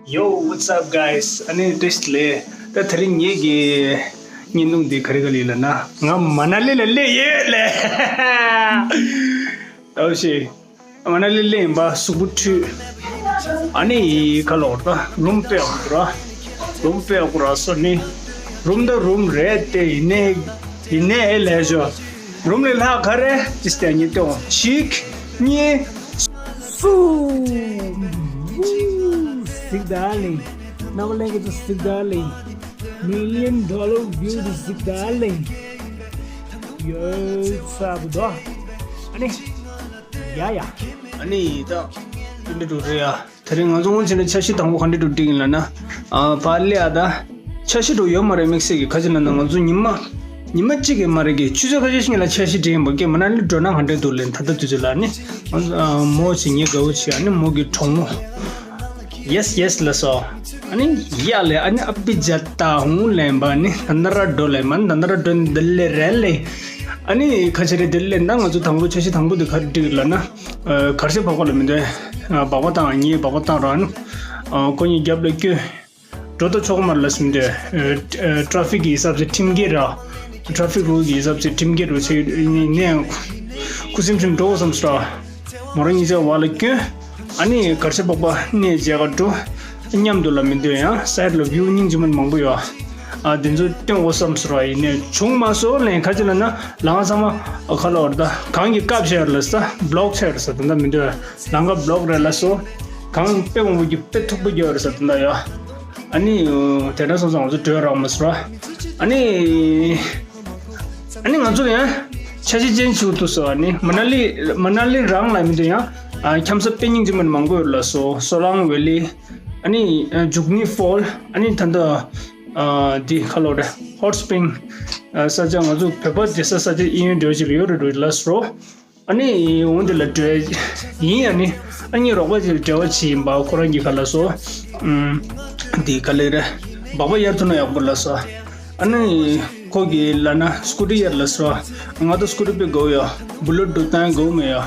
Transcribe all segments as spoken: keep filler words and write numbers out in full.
Yo, what's up, guys? ཨ་ནི་བཀྲ་ཤིས་བདེ་ལེགས། ད་དེ་རིང་ངེད་ཀྱི་བརྙན་ཐུང་འདི་ག་རེ་ག་རེ་ཡིན་ལབ་ན། ང་མ་ན་ལི་ལ་སླེབས་ཡོད་ལེ། ཨོ་ཤི། མ་ན་ལི་སླེབས་ཡིན་པ་གཟུགས་པོ་འཁྲུད། ཨ་ནི་ཁ་ལོར་ད་རུམ་དཔེ་ཡག་པོ་ར། རུམ་དཔེ་ཡག་པོ་ར་སོ་ནི། རུམ་ད་རུམ་རེད་དེ། ཡིན་ནའི་ཡིན་ནའི་ལས་ཞོ། རུམ་ལས་ལྷག་ག་རེ་ཏིས་ཏེ་གཉིས་སྟོང་གཅིག་གཉིས། སུ། Sick darling. Number one is sick darling. Million dollar view is sick darling. Yo, what's up, dog? ཨ་ནི། ཡ་ཡ། ཨ་ནི་ད་ཏིན་ཏི་ཏུ་རེད་ཡ། དེ་རིང་ང་ཚོ་སྔོན་ཆད་ནས་འཆར་གཞི་དང་པོ་ག་འདྲ་འགྲོ་འགྲིག་ཡིན་ལབ་ན། ཨ་ཕར་ལ་ཡ་ད། འཆར་གཞི་འགྲོ་ཡོད་མ་རེད་དམིགས་བསལ་གྱི། ག་ཅི་ལབ་ན་ང་ཚོ་ཉི་མ། ཉི་མ་གཅིག་གི་མ་རེད་གི། ཆུ་ཚོད་ཁ་ཤས་ཤིག་ལ་འཆར་གཞི་སྒྲིག་ཡིན་པ་གི། མ་ན་ལི་འགྲོ་ན་ག་འདྲ་འདུག་ལབ་ད་ལྟ་དུས་ཚོད་ལ་ནི། ང་ཚོ་ཨ་མོ་ཆེ་ངའི་དགའ་བོ་ཆེ། ཨ་ནི་མོ་གི་གྲོགས་མོ། Yes, yes ལབ་སོང་། ཨ་ནི་ཡ་ལེ། ཨ་ནི་ཨ་པི་ཇ་ཏ་ཧུང་ལེན་པ་ནི་ད་ན་ར་འགྲོ་ལེ་མ། ད་ན་ར་འགྲོ་ནི་འདི་ལེ་རེད་ལེ། ཨ་ནི་ཁ་ཆེ་རེད་འདི་ལེ། ད་ང་ཚོ་དང་པོ་འཆར་གཞི་དང་པོ་འདི་ག་རེ་འགྲིག་ལབ་ན། ཨ་གར་ཤ་བག་པ་ལ་མི་འདོད། ཨ་བག་པ་བཏང་། ངས་བག་པ་བཏང་ར། ཨ་ཁོ་གཉིས་རྒྱབ་ལ་བསྐྱོད། འགྲོ་ད་ཆོག་མ་རེད་ལབ་སོང་དེ། ཨ་ཨ་ཏྲ་ཕིག་གི་ཧི་སབ་སེ་ཁྲིམས་འགལ་ར། ཏྲ་ཕིག་རུལ་གི་ཧི་སབ་སེ་ཁྲིམས་འགལ་རུ་ཆེ་ནས་ཁུ་སིམ་སིམ་འགྲོ་བསམ་སོང་ར། མོ་རང་གཉིས་ཆ་བར་ལ་བསྐྱོད། ཨ་ནི་གར་ཤ་བག་པ་ནས་མཇལ་ག་འགྲོ། མཉམ་དུ་ལ་མི་འདོད་ཡང་སའེ་ཌི་ལ་བིའུ་སྙིང་རྗེ་མོ་མང་པོ་ཡོད། ཨ་དེ་ཚོ་སྟོན་དགོས་བསམ་སོང་ར། ཡིན་ནས་བྱུང་མ་སོང་ལན། ག་ཅི་ལབ་ན་ལམ་ཚང་མ་ཁ་ལོ་བར་ད་གངས་ཀྱི་བཀབ་བྱས་ལ་ས་བྷི་ལོག་བྱས་ལ་ས་ད་ལྟ་མི་འདོད། ལམ་ཁ་བྷི་ལོག་རེད་ལ་སོ། གངས་དཔེ་མང་པོ་གི་དཔེ་མཐུག་པོ་རྒྱག་རེད་ས་ད་ལྟ་ཡ། ཨ་ནི་དེ་འདྲ་སོང་ཙང་ང་ཚོ་བྲོས་རག་མ་སོང་ར། ཨ་ནི། ཨ་ནི་ང་ཚོ་ཡང་འཆར་གཞི་ཅན་ཞིག་འདུག་སོ། ཨ་ནི་མ་ན་ལི་མ་ན་ལི་རང་ལ་མི་འདུག་ཡང་ཨ་འཁྱམ་ས་དཔེ་སྙིང་རྗེ་མོ་མང་པོ་ཡོད་ལ་སོ། སོ་ལང་ཝེ་ལི། ཨ་ནི་ཨ་ཇུག་ནི་ཕོལ། ཨ་ནི་ད་ལྟ་ཨ་འདི་ཁ་ལོ་རེད། ཧོཊ་སི་པིང་ཨ་ས་ཆ། ང་ཚོ་བོད་པ་བསྡད་ས་ས་ཆ་ཨིན་ཡོད་འདྲ་ཞིག་ཡོད་རེད་འགྲོ་ལ་སོ། ཨ་ནི་འོང་དེ་ལ་འགྲོ་ཡིན། ཨ་ནི་ཨ་ནི་རོགས་པ་ཅིག་འབྲེལ་བ་བྱས་ཡིན་པ། ཁོ་རང་གི་ཁ་ལ་སོ། ཨུམ། འདི་ག་ལེ་རེད། སྦག་སྦག་གཡར་ཐུབ་ན་ཡག་པོ་ལ་སོ། ཨ་ནི་ཁོ་གི་ལ་ན་སྐུ་ཊི་གཡར་ལ་སོ། ང་ད་སྐུ་ཊི་དཔེ་དགའ་བོ་ཡ། བུ་ལོ་ཊི་དང་དགའ་བོ་མེད་ཡ།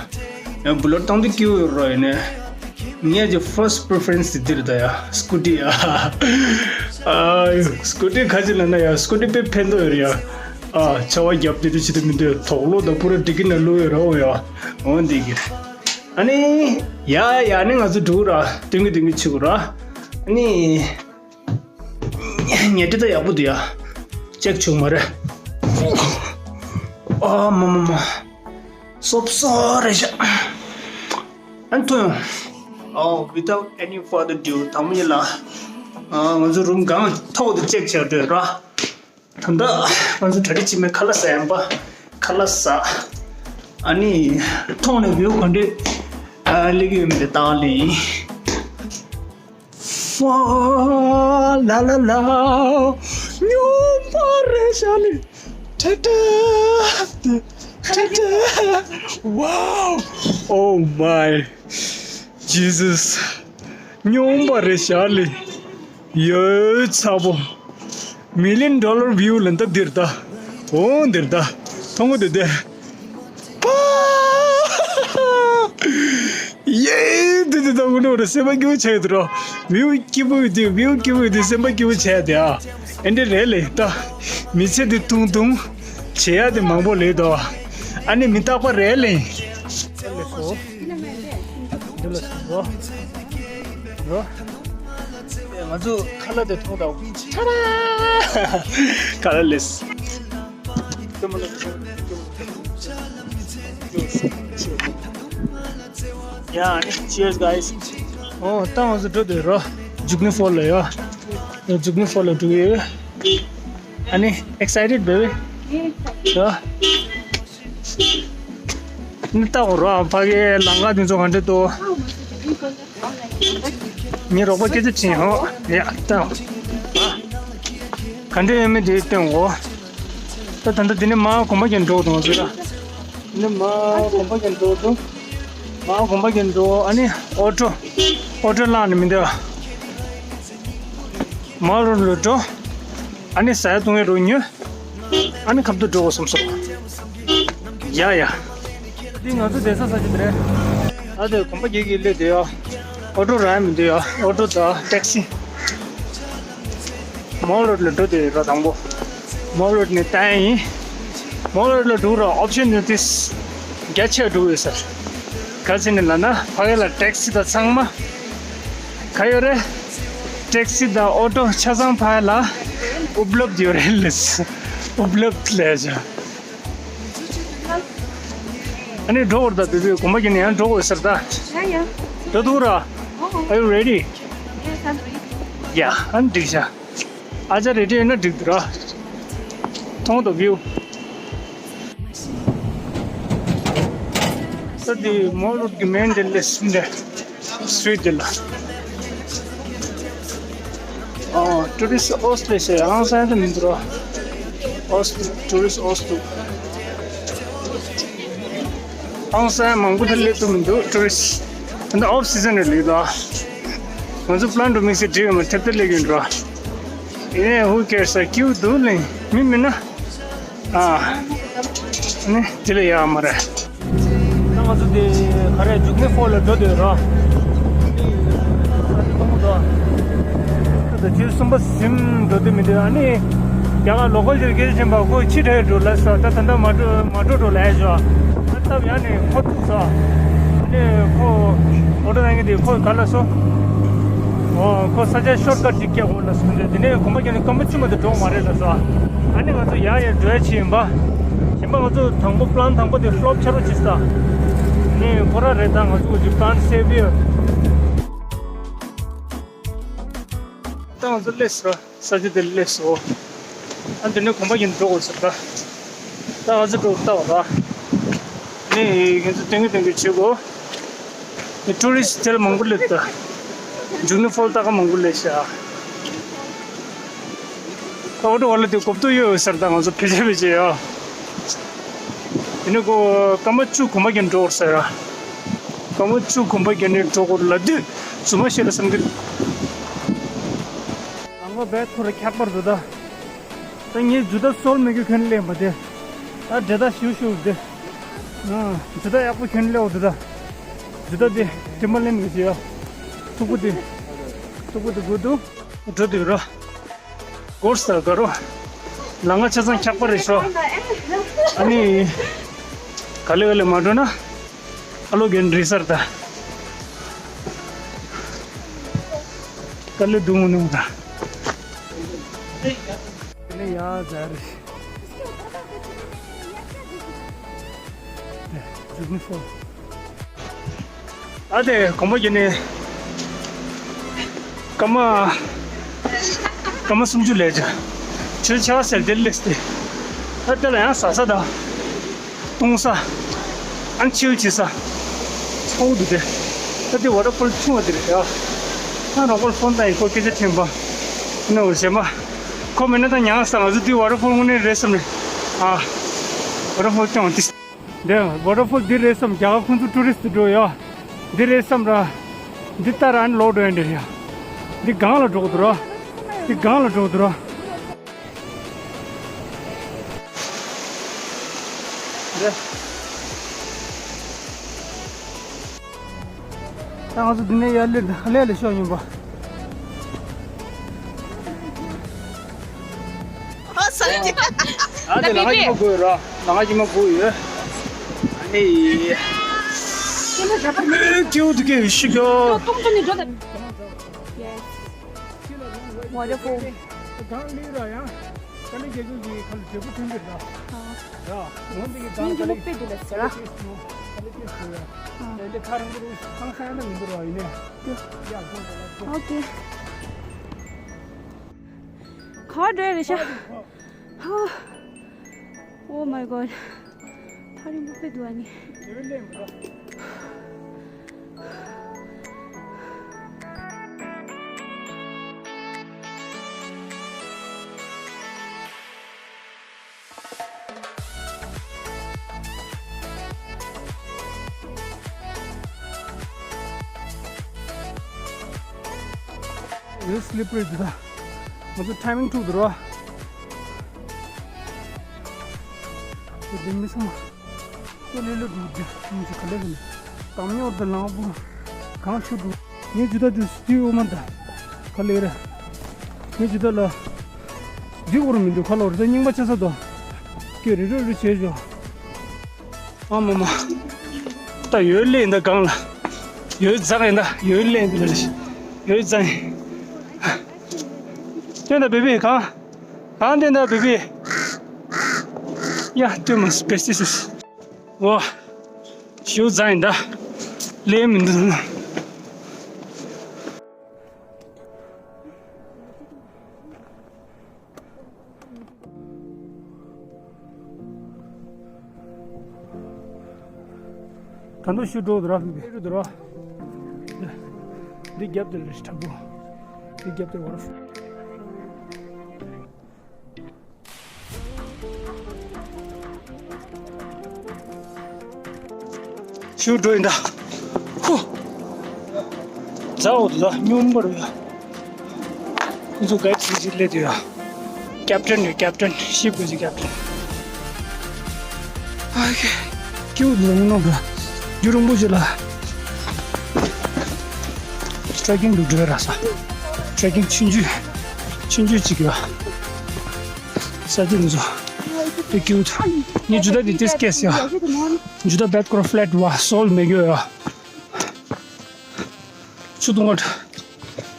ཡང་བུ་ལོ་ཊི་བཏང་དུས་སྐྱིད་པོ་ཡོད་རོ། ཡིན་ནས་ངས་ཀྱི་ཕར་སི་པི་རི་ཕེ་རེན་སི་དེ་འདིར་ད་ཡ་སྐུ་ཊི་ཡ། ཨ་སྐུ་ཊི་ག་ཅི་ལབ་ན་ཡ་སྐུ་ཊི་དཔེ་ཕན་ཐོགས་ཡོད་རེད་ཡ། ཨ་ཆར་པ་བརྒྱབ་དེ་འདྲ་བྱེད་དུ་མི་འདོད། དོག་ལོ་དང་པུ་ར་ཌི་ཀི་ནང་བླུགས་ཡོད་ར། འོ་ཡ། འོ་འདི་གི་རེད། ཨ་ནི་ཡ་ཡ་ནི་ང་ཚོ་འགྲོ་ར། སྟོན་གི་སྟོན་གི་བྱེད་དགོས་ར། ཨ་ནི་ཉལ་ཁྲི་ད་ཡག་པོ་འདུག་ཡ། ཅེག་བྱུང་མ་རེད། ཨ་མ་མ་མ། སོབ་སོ་རེད་ཤག་ཨ་ཐོན། Oh, without any further ado, ད་མོ་ཡིན་ལ། ཨ་ང་ཚོ་རུམ་སྒང་ཐོག་ཏུ་ཅེག་བྱས་འགྲོ་ར། ད་ལྟ་ང་ཚོ་གྲ་སྒྲིག་བྱེད་མེད། ཁ་ལག་ཟ་ཡིན་པ། ཁ་ལག་ཟ། ཨ་ནི་ཐོག་ནས་བིའུ་ག་འདྲས་ཨ་སླེབས་ཀྱི་ཡོད་མེད་དེ་ལྟ་ལེ་ཡིན། ཧྥ་ལ་ལ་ལ། སྨྱོན་པ་རེད་ཤག་ལེ། ཊ་ཊ། ཊ་ཊ། Wow. Oh my Jesus. སྨྱོན་པ་རེད་ཤག་ལེ། ཡོད་ཚ་པོ། Million dollar view ལ་འདི་འདིར་ད། འོ་འདིར་ད། མཐོང་གི་འདུག་དེ། པ། ཡེ། འདི་འདི་ད་དགོས་ནོ་རེད། སེམས་པ་སྐྱིད་པོ་བྱས་འདུག་རོ། བིའུ་སྐྱིད་པོ་ཡོད་དུས། བིའུ་སྐྱིད་པོ་ཡོད་དུས་སེམས་པ་སྐྱིད་པོ་བྱས་དེ་ཨ། ཨེ་འདྲ་རེད་ལེ་ད། མི་ཚེ་འདི་ཐུང་ཐུང་། བྱེད་ཡ་དེ་མང་པོ་ལེ་དོ། ཨ་ནི་མི་རྟག་པ་རེད་ལེ། འདི་ལ་སོ། འདི་ལ་སོ། རོ། ང་ཚོ་ཁ་ལག་དེ་ཐོག་ད། ཁ་ལག་ལེས། Yeah, cheers, guys. ཨོ་ད་ང་ཚོ་འགྲོ་འདོད་རོ། ཇུག་ནི་ཕོལ་ལ་ཡོ། ཇུག་ནི་ཕོལ་ལ་འགྲོ་གི་ཡོད། ཨ་ནི་excited, baby? Yeah. ནི་ལྟ་འོ་རོ། ཕ་གི་ལམ་ཁ་དེ་ཚོ་ག་འདྲ་འདུག་ངའི་རོགས་པ་སྐད་ཆ་དྲིས་ཧོ། ཡ་ལྟ་འོ། ག་འདྲ་ཡོད་མེད་དེ་སྟོན་འོ། ད་ད་ལྟ་དེ་ནས་མར་གོམ་པ་རྒྱག་འགྲོ་འདུག་ང་ཚོ་ལ། དེ་ནས་མར་གོམ་པ་རྒྱག་འགྲོ་འདུག་མར་གོམ་པ་རྒྱག་འགྲོ། ཨ་ནི་ཨོ་ཊོ། ཨོ་ཊོ་བླངས་ནས་མི་འདུག་མར་རུ་ལོ་འགྲོ། ཨ་ནི་ཟ་ཡ་བཏུང་ཡ་རུ་ཉོ། ཨ་ནི་ཁབ་ཏུ་འགྲོ་བསམ་སོང་། ཡ་ཡ། འདི་ང་ཚོ་བསྡད་ས་ས་ཆ་དེ་རེད། ཨ་དེ་གོམ་པ་རྒྱག་གི་སླེབས་བསྡད་ཡོད། ཨོ་ཊོ་རག་མི་འདུག་ཡ། ཨོ་ཊོ་དང་ཊེག་སི། མོལ་རོཌ་ལ་འགྲོ་དེ་ར། དང་པོ་མོལ་རོཌ་ནས་བཏང་ཡིན། མོལ་རོཌ་ལ་འགྲོ་ར། ཨོབ་ཤན་ནི་ཏིས་རྒྱ་ཆེ་འགྲོ་ཡོད་ཟེར། ག་ཟེར་ནི་ལབ་ན་ཕ་གི་ལ་ཊེག་སི་དང་ཚང་མ་ག་ཡོད་རེད། ཊེག་སི་དང་ཨོ་ཊོ་ཆ་ཚང་ཕ་གི་ལ་ཨུབ་ལབ་ཡོད་རེད་ལེ། ཨུབ་ལབ་ལས་བྱ། ཨ་ནི་འགྲོ་བར་ད་བི་བི་གོམ་པ་གྱི་ནི་ཡང་འགྲོ་དགོས་ཟེར་ད། ཡ་ཡ། འགྲོ་འདུག་ར། ཨོ། Are you ready? Yes, I'm ready. Yeah, ཨ་ནི་འགྲིག་ཤག་ཨ་ཅག་རེ་ཌི་ཡོད་ན་འགྲིག་འདུག་ར། མཐོང་དང་བིའུ། ས་དེ་མོལ་རོཌ་གི་མེན་དེ་ལས་སུན་དེ། སུའི་དེ་ལ། ཨོ། ཊུ་རི་སི་ཊི་ཨོ་སི་ལེ་ཤ་ཡང་ས་ཡང་དུ་མི་འདུག་ར། ཨོ་སི་ཊུ་རི་སི་ཊི་ཨོ་སི་ལུག་ཨང་སང་མང་པོ་དེ་སླེབས་ཐུབ་མི་འདུག་ཊུ་རི་སི་ཊི། ད་ཨོཕ་སི་ཛན་རེད་ལེགས་ལ། ང་ཚོ་པི་ལན་ཌོ་མིག་སི་འགྲིག་ཡོད་མ་ཐེབས་ཐེབས་སླེབས་ཡོད་འགྲོ། ཡིན་ནའི་ཧུ་ཀེར་ས་ཀིའུ་འདུག་ལེ། མི་མིན་ན། ཨ། ནི་དེ་ལས་ཡག་མ་རེད། ད་ང་ཚོ་དེ་ག་རེ་ཇུག་ནི་ཕོལ་ལ་འགྲོ་འདོད་ར། ད་དེ་གསུམ་པ་ཟིན་འགྲོ་འདོད་མི་འདུག་ཨ་ནི་རྒྱ་གར་ལོ་ཀལ་ཅིག་སྐད་ཆ་བྱིན་པ་ཁོ་ཕྱི་དྲགས་འགྲོ་ལ་ཟེར། ད་ད་ལྟ་མ་འགྲོ་མ་འགྲོ་འགྲོ་ལ་ཡ་ཞོ། ཨ་སྟབས་ཡག་ནས་ཁོ་ཐུག་སོ། ཨ་ནི་ཁོ་ཨོ་ཊོ་ནང་གི་དེ་ཁོ་ག་ལ་སོ། ཨོ་ཁོ་ས་ཆ་ཤོར་ཀཊ་ཅིག་སྐྱེལ་དགོས་ལ་སོ། དེ་ནས་གོམ་པ་རྒྱག་ནས་སྐར་མ་བཅུ་མ་དེ་འགྲོ་མ་རེད་ལ་སོ། ཨ་ནི་ང་ཚོ་ཡར་ཡར་འགྲོ་ཡ་ཆེ་ཡིན་པ། གཞན་པ་ང་ཚོ་དང་པོ་པི་ལན་དང་པོ་དེ་ཕི་ལོབ་ཆགས་རོགས་བྱེད་ས། ནས་ཁོ་ར་རེད། ད་ང་ཚོ་གི་པི་ལན་སེབ་ཡོད། ད་ང་ཚོ་སླེབས་སོང་ར། ས་ཆ་དེར་སླེབས་སོང་། ཨ་འདི་ནས་གོམ་པ་ཡིན་འགྲོ་དགོས་ཟེར་ད། ད་ང་ཚོ་འགྲོ་ལྟ་བ་ར། ནས་ང་ཚོ་ཏན་གི་ཏན་གི་བྱེད་དགོས། ནས་ཊུ་རི་སི་ཊི་དེ་ལ་མང་པོ་སླེབས་ད། ཇུག་ནི་ཕོལ་ལྟ་ག་མང་པོ་སླེབས་ཤག་ད་ཨོ་ཊོ་བ་ལ་དེ་གོབ་ཏོ་ཡོད་ཟེར་ད། ང་ཚོ་ཕལ་ཆེར་ཕལ་ཆེར་ཡ། དེ་ནས་ཁོ་སྐར་མ་བཅུ་གོམ་པ་རྒྱབ་འགྲོ་དགོས་ཟེར་ར། སྐར་མ་བཅུ་གོམ་པ་རྒྱབ་ནས་འགྲོ་དགོས་ལབ་དུས་རྫུན་མ་བཤད་ལ་བསམ་གི་འདུག་ལམ་ཁ་བས་ཁོ་ར་འཁྱག་པར་འདུག་ད། ད་ངས་ཇུ་ཏ་སོལ་མེད་གི་ཁྱོན་ལེན་པ་དེ། ད་འདྲེ་ད་ཞུ་ཞུ་དེ། ཨ་ཇུ་ཏ་ཡག་པོ་ཁྱོན་ལེའོ་དེ་ད། ཇུ་ཏ་དེ་དེ་མ་ལེན་གི་ཞེས་ཡ། ཐུག་པོ་དེ། ཐུག་པོ་དེ་དགོས་འདུག་འགྲོ་དུས་ར། སྒོར་ས་དགའ་རོ། ལ་ང་ཆ་ཚང་འཁྱག་པ་རེད་ཤོ། ཨ་ནི། ག་ལེ་ག་ལེ་མ་འགྲོ་ན། ཨ་ལོ་རྒན་རི་སར་ད། ག་ལེ་དུང་ནུང་ད། ནི་ཡ་ཟ་རེ། ཇུག་ནི་ཕོ། ཨ་དེ་གོམ་པ་རྒྱབ་ནས་སྐར་མ་སྐར་མ་སུམ་ཅུ་ལས་ཀྱང་ཆུ་ཆགས་ཟེར་དེ་སླེབས་ཏེ། ཨ་དེ་ལ་ཡང་ཟ་ས་དང་བཏུང་ས། ཨ་ཆིལ་བྱེད་ས་ཚ་བོ་འདུག་སྟེ། ཨ་དེ་ཝ་ཊར་ཕོལ་ཆུང་བ་དེ་རེད་ཡ། ཨ་རོགས་པར་ཕོན་དང་ཡིན་ཁོ་སྐད་ཆ་ཐོན་པ། ཨ་ནི་འོ་བྱེད་མ། ཁོ་མེད་ན་ད་ཉག་ས་ང་ཚོ་དེ་ཝ་ཊར་ཕོལ་དངོས་གནས་རེད་བསམ་རེད། ཨ་ཝ་ཊར་ཕོལ་སྐྱོང་དེ། འདི་ཝ་ཊར་ཕོལ་འདི་རེད་བསམ། རྒྱ་གར་ཁོང་ཚོ་ཊུ་རི་སི་འགྲོ་ཡ། འདི་རེད་བསམ་ར། འདི་ལྟར་ཨན་ལོག་འགྲོ་ཡ་འདི་རེད་ཡ། འདི་སྒང་ལ་འགྲོ་གི་འདུག་ར། འདི་སྒང་ལ་འགྲོ་གི་འདུག་ར། རེད། ད་ང་ཚོ་འདི་ནས་ཡར་སླེབས་ལས་ལས་ཤོག་ཡིན་པ། ཨ་ས་ཡ། ཨ་དེ་ལ་ང་ཡིན་པ་དགོས་ར། ལ་ང་ཡིན་པ་དགོས་ཡོད། ཨ་ནི། ཨེ་ཀེའུ་དུ་ཀེ་ཤི་གོ། Yes. Wonderful. གང་ལི་ར་ཡང་། ཀ་ལི་རྒྱལ་ཁབ་ཀྱི་ཁ་ལ་འབྲས་བུ་ཐོན་གྱི་ར། ཨ། ར། ངོ་འདི་གི་གང་ཀ་ལི། མིང་གི་ལོག་པའི་འདུག་ལ་ཟེར་ར། ཀ་ལི་ཀེ་སུ་ཡ། ཨ། དེ་འདི་ཁ་རང་གི་རུ་ཁང་ས་ཡང་ན་མི་འདུག་ར་ཡིན་ནས། ཀེ། ཡ་གོ་གོ་གོ། ཨོ་ཀེ། ག་འགྲོ་ཡ་རེད་ཤག Oh my god. ཐག་རིང་པོ་དཔེ་འདུག་ཨ་ནི། Very slippery འདུག་ད། ང་ཚོ་ཊའི་མིང་འཁྲུག་འདུག་ར། དེ་མི་ཚང་མ་ལྷོད་ལྷོད་འདུག་དེ་མི་ཚོ་ག་ལེ་ག་ལེ་གང་ཉོར་དུ་ལངས་པོ་གང་ཆུ་འདུག་ངས་ཇུ་ད་དུ་སྟི་འོ་མ་ད་ག་ལེ་རེད། ངས་ཇུ་ད་ལ་འདི་འོར་མི་འདུག་ཁ་ལོར་ད་རྙིང་པ་ཆ་ས་དོ། ཀྱེ་རི་རི་རི་བྱེད་ཞོ། ཨ་མ་མ། ད་ཡོད་ལེ་ཡིན་ད་གང་ལ། ཡོད་ཛག་ཡིན་ད་ཡོད་ལེ་ཡིན་ད་ལ་ཡོད་ཛག་ཡིན། ཡོད་ད་བེ་བེ་གང་། གང་དེ་ད་བེ་བེ། ཡ་ཏུ་མ་སྤེ་སི་སི། ཝ། ཞུ་ཛག་ཡིན་ད། ལེ་མི་འདུག་ད་དུང་ཤུ་འགྲོ་འདུག་ར་ཕི་བི་རུ་འདུག་ར། འདི་རྒྱབ་དེ་རེད་དྲག་པོ། འདི་རྒྱབ་དེ་ཝ་ཊར་ཕོལ། ཤུ་འགྲོ་ཡིན་ད། ཧུ། ཛའོ་ལ་སྙོམས་པར་ཡ། ཁོ་ཚོ་གའི་ཚིག་ཅིག་སླེབས་དུས་ཡ། ཀེབ་ཏན་ཡོད་ཀེབ་ཏན་ཤིབ་གི་ཀེབ་ཏན། ཨ་ཁེ། ཀིའུ་ལུང་ནོ་ག་རྒྱུ་རིང་པོ་ཞིག་ལ། ཊྲེ་ཀིང་དུ་འགྲོ་ར་ས། ཊྲེ་ཀིང་ཆུང་ཆུང་། ཆུང་ཆུང་ཅིག་ཡོད། ས་ཆ་འདི་ཚོ། དེ་ཀིའུ་ཐ། ངས་ཇུ་ད་དེ་ཏིས་ཀེས་ཡ། ཇུ་ད་བེད་ཀོར་ཕ་ལེཊ་བ་སོལ་མེད་གི་ཡ། ཆུ་དུང་ག་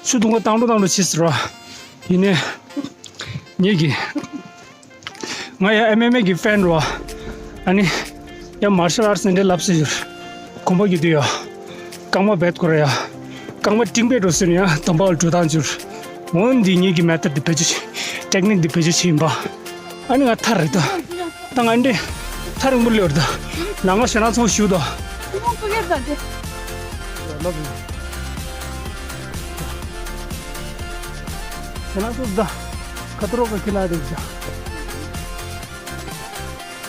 ཆུ་དུང་ག་བཏང་འགྲོ་བཏང་འགྲོ་བྱེད་ཟེར་བ། ཡིན་ནའི། ངེད་ཀྱི། ང་ཡ་ཨེམ་ཨེམ་ཨེ་གི་ཕེན་རོ། ཨ་ནི། ཡ་མར་ཤལ་ཨར་སི་འདི་འདྲ་ལབ་སྲིད་ཡོད། གོམ་པ་རྒྱུ་དུས་ཡ། རྐང་པ་རྦད་སྐོར་ཡ། རྐང་པ་ཏིང་པེ་འགྲོ་ཟེར་ཡ་དམ་པ་འགྲོ་སྟངས་འགྱུར། འོན་འདི་ངེད་ཀྱི་མེ་ཐོཌ་འདི་བེད་སྤྱོད་བྱེད། ཊེག་ནིག་འདི་བེད་སྤྱོད་བྱེད་ཡིན་པ། ཨ་ནི་ང་ཐར་རེད་ད། ད་ང་འདྲེ། ཐར་རིང་པོ་སླེབས་རེད་ད། ནང་ང་ཞེ་ན་ཚོང་ཞུ་ད། ཁོང་ཚོ་སྐད་ད་འདྲེ། ཁྱེད་རང་ཚོ་ད་ཁ་ཐོར་ག་ཁྱི་ལ་རེད་ད།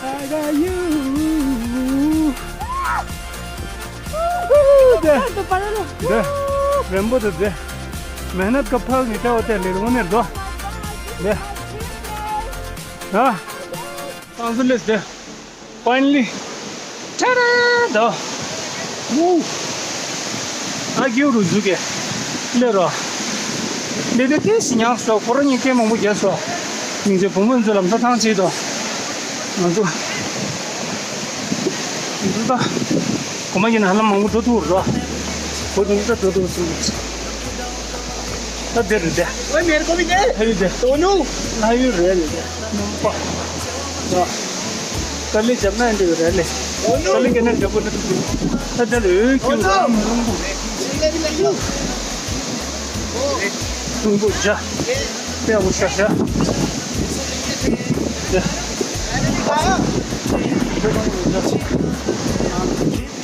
I got you. དེ། དེ། རན་པོ་དེ་དེ། མེ་ནད་ཀ་ཕལ་ནི་ཏེ་འོ་ཏེ་ལེ་རུང་ནེར་དོ། དེ། ཨ། ཏང་སུ་ལེས་དེ། Finally། ཏྲ་ར་དོ། ཝུ། ཨ་གིའུ་རུ་ཟུག་གེ། ལེ་རོ། ལེ་དེ་ཏེ་སི་ཉག་སོ་ཁོ་ར་ཉིན་ཏེ་མང་པོ་རྒྱལ་སོ། མིང་ཚེ་བུ་མོ་ཚོ་ལམ་ས་ཐང་ཆེ་དོ། ང་ཚོ། ང་ཚོ་ད། གོ་མ་ཡིན་ན་ཧ་ལམ་མང་པོ་འགྲོ་ཐུབ་རོ། གོ་དུང་ད་འགྲོ་ཐུབ་སོང་། ད་དེ་རེད་དེ། ཨོ་མེར་གོ་མི་དེ། ལྷ་ཡུལ་དེ། དོ་ནུ། ལྷ་ཡུལ་རེད་ལེ་དེ། ནམ་པ། ད། ཏ་ལི་འཇམ་ན་འདི་རེད་ལེ། དོ་ནུ། ཏ་ལི་སྐད་ན་འཇམ་པོ་ནི། ད་དེ་ལ་འོས་ཀྱི་རེད་མི་རུང་པོ། རུང་པོ་འཇའ། དཔེ་ཡག་པོ་ཤ་ཤ། དེ།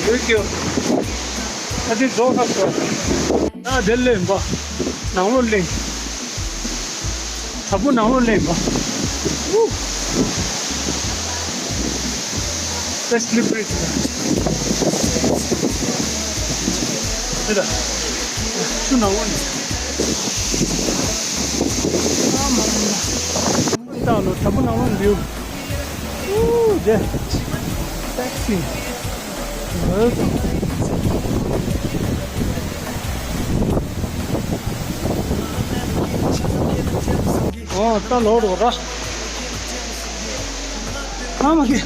འོས་ཀྱི། ཨ་ཙི་རྫོགས་ཐབས་སོ། ཨ་དེ་ལེན་པ། ནང་ལོགས་ལེན། དྲ་འབུ་ནང་ལོགས་ལེན་པ། ཨུ། དེ་སི་ལི་པི་རི་ཅིག་དང་། དེ་ལ། ཆུ་ནང་ལོགས་ལེན། ཨ་མ་མ་མ། ཏང་ལོ་དྲ་འབུ་ནང་ལོགས་འདུག་ཨུ་དེ། ཏེག་སི། Welcome. ཨོ་ད་ལོག་འགྲོ་ར། ཨ་མ་གི།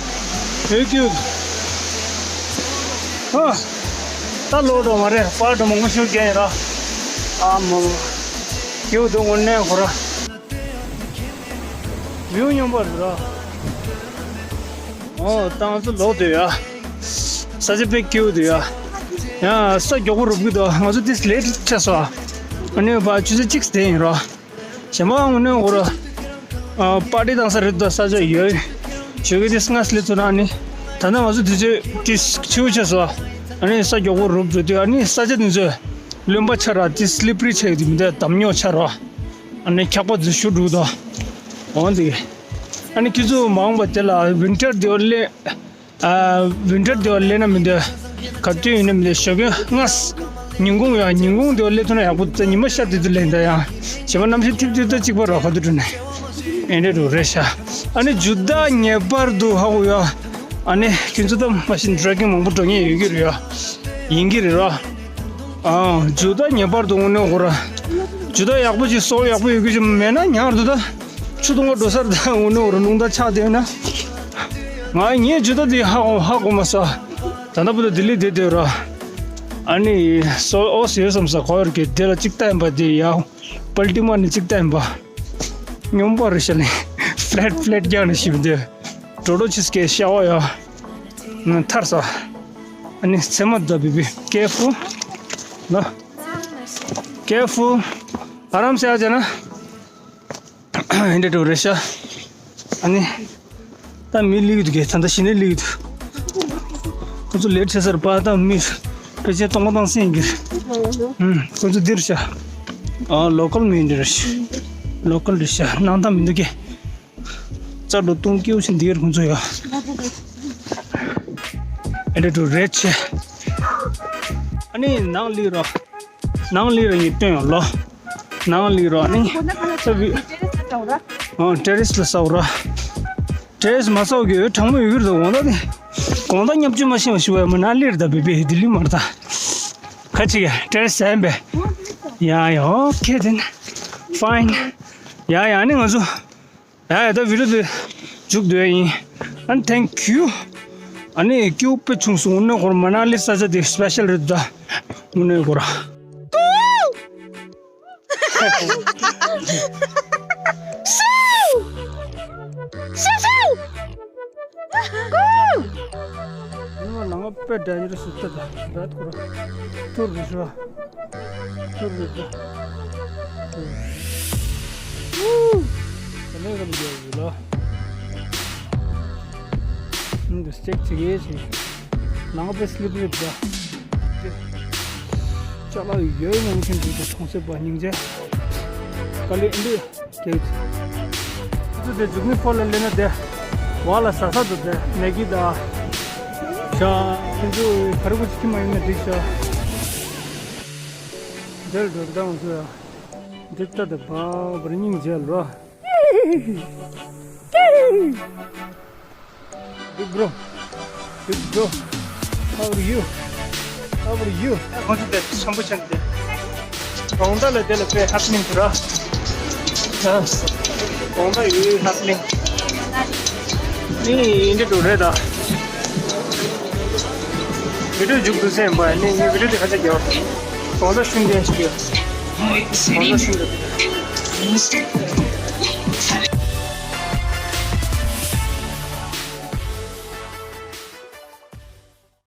ཨེ་ཀྱུ། ཨ། ད་ལོག་འགྲོ་མ་རེད་པར་འགྲོ་མང་པོ་ཤོར་རྒྱ་ཡིན་ར། ཨ་མ་མ། ཀྱུ་དུ་དངོས་གནས་ཁོ་ར། བིའུ་སྙོམས་པོ་རེད་ར། ཨོ་ཏང་སུ་ལོག་འདུག་ཡ། ས་ཆ་དཔེ་སྐྱིད་པོ་འདུག་ཡ། ཡ་ས་མགྱོགས་པོ་རུབ་ཀྱི་འདུག་ང་ཚོ་ཏིས་ལེ་ཊི་ཆགས་སོང་། ཨ་ནི་བ་ཆུ་ཚོད་གཅིག་དེ་ཡིན་ར། གཞན་པ་དངོས་གནས་ཁོ་ར། ཨ་པར་ཊི་བཏང་ས་རེད་འདུག་ས་ཆ་ཡོད། ཞོགས་ཀས་ཏིས་སྔ་སླེབས་ཐུབ་ན་ནི། ད་ནི་ང་ཚོ་དུས་ཚོད་ཏིས་ཕྱི་པོ་ཆགས་སོང་། ཨ་ནི་ས་མགྱོགས་པོ་རུབ་འགྲོ་དུས་ཨ་ནི་ས་ཆ་དེ་ཚོ། རློན་པ་ཆགས་ར་ཏིས་སི་ལི་པི་རི་ཆགས་ཡོད་དེ་མི་འདུག་དམ་ཉོག་ཆགས་ར། ཨ་ནི་འཁྱག་པ་ཚོ་ཤུ་འགྲོ་འདུག་འོང་དེ། ཨ་ནི་ཁྱེད་ཚོ་མ་འོངས་པ་དེ་ལ་ཝིན་ཊར་དེ་བ་ལེན། ཨ་ཝིན་ཊར་དེ་བ་ལེན་ན་མི་འདོད། ག་དུས་ཡིན་ན་མི་འདོད་ཞོགས་ཀས་སྔ། ཉིན་གུང་ཡང་ཉིན་གུང་དེ་བ་ལེན་ཐུབ་ན་ཡག་པོ་འདུག་ཉི་མ་ཤར་དུས་དུ་ལེན་ད་ཡང་། ཞེ་པོ་གནམ་གཤིས་ཐིབས་དུས་ད་གཅིག་པ་རོ་ག་དུས་འགྲོ་ནས། ཨེ་འདྲས་འགྲོ་རེད་ཤག་ཨ་ནི་ཇུ་ད་ངེས་པར་དུ་ཧ་གོ་ཡ། ཨ་ནི་ཁྱེད་ཚོ་ད་མ་གཞི་ཊེ་རེ་ཀིང་མང་པོ་འགྲོ་མཁན་ཡོད་ཀྱི་རེད་ཡ། ཡིན་གྱི་རེད་རོ། ཨང་། ཇུ་ད་ངེས་པར་དུ་འོ་ནོ་གོ་ར། ཇུ་ད་ཡག་པོ་ཅིག་སོལ་ཡག་པོ་ཡོད་གི་ཅིག་མེད་ན་ཉར་དུ་ད། ཆུ་དུང་བ་འགྲོ་སར་ད་འོ་ནོ་གོ་ར་རླུང་ད་ཆགས་དེ་ན། ང་ངའི་ཇུ་ད་དེ་ཧ་གོ་ཧ་གོ་མ་ས། ད་ད་བུ་ད་ལྡི་ལི་དེ་དེ་ར། ཨ་ནི་སོལ་ཨོ་སི་ཡོད་བསམ་ས་གོ་ཡོར་གི་དེ་ལ་ཅིག་ལྟ་ཡིན་པ་དེ་ཡ། པལ་ཏི་མ་ནི་ཅིག་ལྟ་ཡིན་པ། སྙོམས་པ་རེ་ཤ་ནི་ཕ་ལེད་ཕ་ལེད་རྒྱག་ནི་ཞིབ་དེ། ཀྲོ་ཀྲོ་ཆིས་ཀེ་ཤ་བ་ཡ། ང་ཐར་ས། ཨ་ནི་ཚེ་མ་ད་བི་བི་ཀེ་ཕུ་ལ། ཀེ་ཕུ་ཨ་རམ་སེ་ཨ་ཅེ་ན། ཨིན་དྲ་ཏུ་རེ་ཤ། ཨ་ནི། ད་མི་ལི་གི་འདུག་གེ་ད་ལྟ་ཞི་ནི་ལི་གི་འདུག་ཁོ་ཚོ་ལེ་ཊི་ཆེ་སར་པ་ད་མི་ཕལ་ཆེར་སྟོང་པ་དང་སེང་གི། ཨུམ། ཁོ་ཚོ་འདིར་ཤ། ཨ་ལོ་ཀལ་མི་འདིར་ཤ། ལོ་ཀལ་འདིར་ཤ་ནང་ད་མི་འདུག་གེ། རྩ་འགྲོ་གཏོང་སྐྱེའུ་ཆེན་འདིར་ཁོ་ཚོ་ཡ། ཨིན་དྲ་ཏུ་རེ་ཆེ། ཨ་ནི་ནང་ལི་རོ། ནང་ལི་རོ་ཡི་སྟོན་ཡོང་ལོ། ནང་ལི་རོ་ནི། ཨ་ཏེ་རེ་སི་ལ་ས་འོ་ར། ཏེ་རེ་སི་ལ་ས་འོ་ར། ཏེ་རེ་སི་མ་ས་འོ་གི་འོད་གྲང་མོ་ཡོད་གི་རེད་དོ་འོ་ད་ནི། གོང་ད་ཉམ་ཆུང་མ་ཤེས་མ་ཤི་བ་མ་ན་ལི་ར་ད་བི་བི་ལྡི་ལི་མ་ར་ད། ཁ་ཅིག་ཡ་ཏེ་རེ་སི་ཟན་པས། ཡ་ཡ་ཨོ་ཁེ་དེན། ཕ་ཡིན། ཡ་ཡ་ཨ་ནི་ང་ཚོ། ཡ་ཡ་ད་བི་ཌི་ཡོ་དེ་མཇུག་བསྡུ་ཡ་ཡིན། ཨ་ནི་ཐེང་ཀིའུ། ཨ་ནི་སྐྱིད་པོ་ཆུང་སོང་། དངོས་གནས་ཁོ་རང་མ་ན་ལི་ས་ཆ་དེ་སི་པེ་ཤལ་རེད་ད། དངོས་གནས་ཁོ་རང་། སུ། སུ་སུ། ཀུ། ཡིན་ན་ང་དཔེ་འདྲ་ཡིན་རེད་ཟེར་ལྟ་ད་ད་ཁོ་རང་ཐུར་རེད་ཤོ། ཐུར་རེད་ཤོ། ཨུ། ད་ལས་ཀ་མི་རྒྱག་ཡོད་ལ། འདི་སི་ཊེག་ཅིག་ཡེ་ཞིག་ནང་པའི་སི་ལི་པ་རི་རེད་ད། ཅ་ལག་ཡོད་མང་ཆེན་འདུག་ད་གྲོང་གསེབ་པ་སྙིང་རྗེ། དཀའ་ལས་འདི། ཁྱེད་ཚོ་དེ་འཇུག་མི་ཕོ་ལ་ལེན་ན་དེ། བ་ལ་ཟ་ས་འདུག་དེ་མེ་གི་ད། ཤ། ཁྱེད་ཚོ་ཕ་རུ་ཀུ་ཅི་ཁྱི་མ་ཡིན་ན་འགྲིག་ཤ། འདིར་འགྲོ་གི་ད་ང་ཚོ་ཡ། འདི་ལྟ་དེ་བ་བར་སྙིང་རྗེ་ལོ། Big bro. Big bro. How are you? How are you? ཁོང་ཚོ་དེ་ཆེན་པོ་ཆེན་དེ། གོང་ད་ལ་དེ་ལ་དཔེ་ཧ་པི་ནིང་དུ་ར། ཨ། གོང་ད་ཡོད་ཧ་པི་ནིང་། ནི་ཡིན་འདྲ་འགྲོ་རེད་ད། བི་ཌི་ཡོ་མཇུག་བསྡུ་ས་ཡིན་པ་ནི་ངའི་བི་ཌི་ཡོ་དེ་ཁ་ཚ་རྒྱག་པ། གོང་ད་ཤུན་ལྡན་ཞིག་ཡོད། གོང་ད་ཤུན་ལྡན།